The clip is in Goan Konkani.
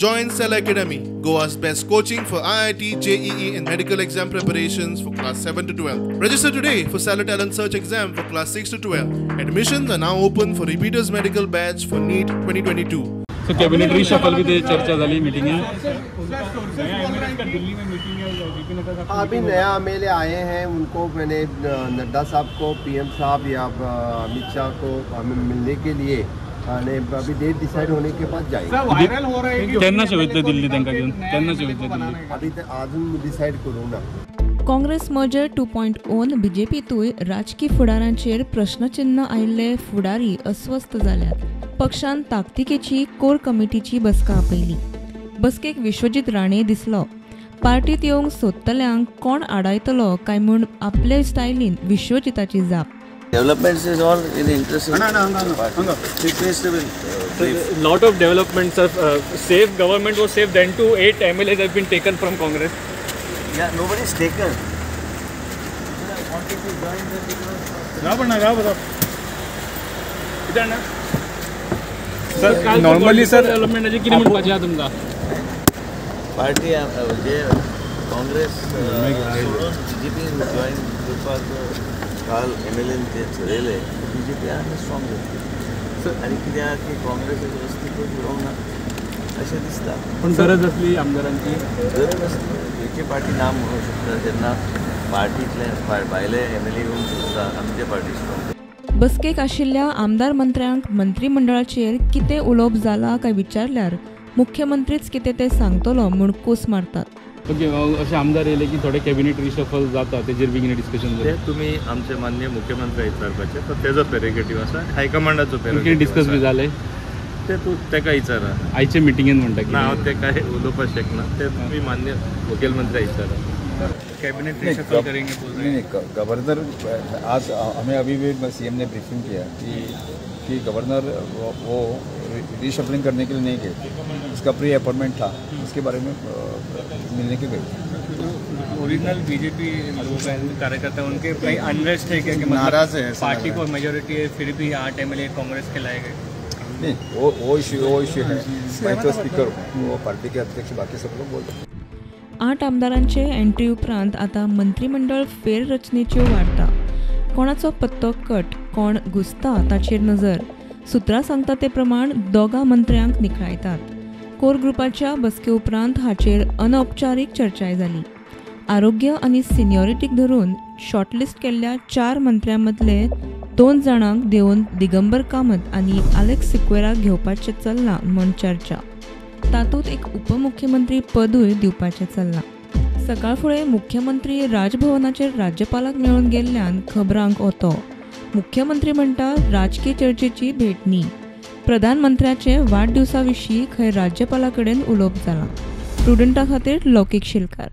Join Cell Academy, Goa's best coaching for IIT, JEE and medical exam preparations for class 7 to 12. Register today for Stellar Talent Search exam for class 6 to 12. Admissions are now open for repeaters medical batch for NEET 2022. So cabinet reshuffle भी चर्चा झाली मीटिंग है। अभी नया एमएलए आए हैं, उनको मैंने नड्डा साहब को, पीएम साहब या अमित शाह को हमें मिलने के लिए अभी डेट डिसाइड होने के बाद जाएंगे। वायरल हो रहा है केन्ना वयतले दिल्ली तांकां घेवन, केन्ना वयतले दिल्ली अभी अजून डिसाइड करूंक ना। काँग्रेस मर्जर 2.0 बीजेपीतूय राजकी फुडारांचेर प्रश्नचिन्ह आयिल्ले फुडारी अस्वस्थ जाल्यात। पक्षान ताकतिकेची कोर कमिटीची बसका आपयली। बसकेक विश्वजीत राणे दिसलो। पार्टीत येवंक सोदतल्यांक कोण आडायतलो काय म्हूण आपले स्टायलीन विश्वजिताची जाप। Developments is all in the interest of the party. Chief Minister will brief. Lot of developments are safe. Government was safe. Then too, 8 MLAs have been taken from Congress. Yeah, nobody is taken. Wanted to join the Sir, normally sir development कितें म्हणपाचें आहा तुमकां? Party जे काँग्रेस सोडून बीजेपी जॉईन करपाक काल एमएलएन ते ठरयले, बीजेपी आनी स्ट्रॉंग जातली आनी कित्याक की काँग्रेसाचें अस्तित्व उरोंक ना अशें दिसता। पूण गरज आसली आमदारांची, गरज आसली खंयची पार्टी ना म्हणूंक शकता जेन्ना पार्टींतले भायले एमएलए येवंक शकता आमचे पार्टी स्ट्रॉंग। बसकेक आशिल्ल्या आमदार मंत्र्यांक मंत्रिमंडळाचेर कितें उलोवप जाला काय विचारल्यार मुख्यमंत्रीच कितें तें सांगतलो म्हूण कोस मारतात। ओके, अशे आमदार येयले की थोडे कॅबिनेट रिशफल जाता, तेजेर बी कितें डिस्कशन जाता? तुमी आमचे माननीय मुख्यमंत्री विचारपाचें, तो तेजो पेरेगेटीव आसा, हायकमांडाचो पेरेगेटीव। डिस्कस बी जालें ते तूं तेका विचारा आयचे मिटिंगेन म्हणटा ना, हांव ते काय उलोवपाक शकना, ते तुमी माननीय मुखेलमंत्री विचारा। कैबिनेट रिशफल करेंगे बोल रहे हैं। नहीं, गवर्नर आज हमें अभी भी सीएम ने ब्रीफिंग किया कि गवर्नर वो रिशफलिंग करने के लिए नहीं गए थे, उसका प्री अपॉइंटमेंट था, उसके बारे में मिलने के गए थे। ओरिजिनल बीजेपी लोग हैं, कार्यकर्ता उनके कहीं अनरेस्ट है क्या कि नाराज है, पार्टी को मेजोरिटी है फिर भी 8 एमएलए कांग्रेस के लाए गए? नहीं, वो इश्यू है, मैं तो स्पीकर हूँ, वो पार्टी के अध्यक्ष बाकी सब लोग बोलते हैं। 8 आमदारांचे एंट्री उपरांत आतां मंत्रिमंडळ फेररचनेच्यो वार्ता। कोणाचो पत्तो कट, कोण घुसता ताचेर नजर। सुत्रां सांगता ते प्रमाण दोगां मंत्र्यांक निखळायतात। कोर ग्रुपाच्या बसके उपरांत हाचेर अनौपचारीक चर्चाय जाली। आरोग्य आनी सिनियॉरिटीक धरून शॉर्टलिस्ट केल्ल्या 4 मंत्र्यां मदले 2 जाणांक देवन दिगंबर कामत आनी आलेक्स सिक्वेराक घेवपाचें चल्लां म्हूण चर्चा। तातूंत एक उपमुख्यमंत्री पदूय दिवपाचें चल्लां। सकाळ फुडें मुख्यमंत्री राजभवनाचेर राज्यपालाक मेळून गेल्ल्यान खबरांक ओतो। मुख्यमंत्री म्हणटा राजकीय चर्चेची भेट न्ही। प्रधानमंत्र्याचे वाडदिवसा विशीं खंय राज्यपाला कडेन उलोवप जालां। प्रुडंटा खातीर लौकीक शिलकार।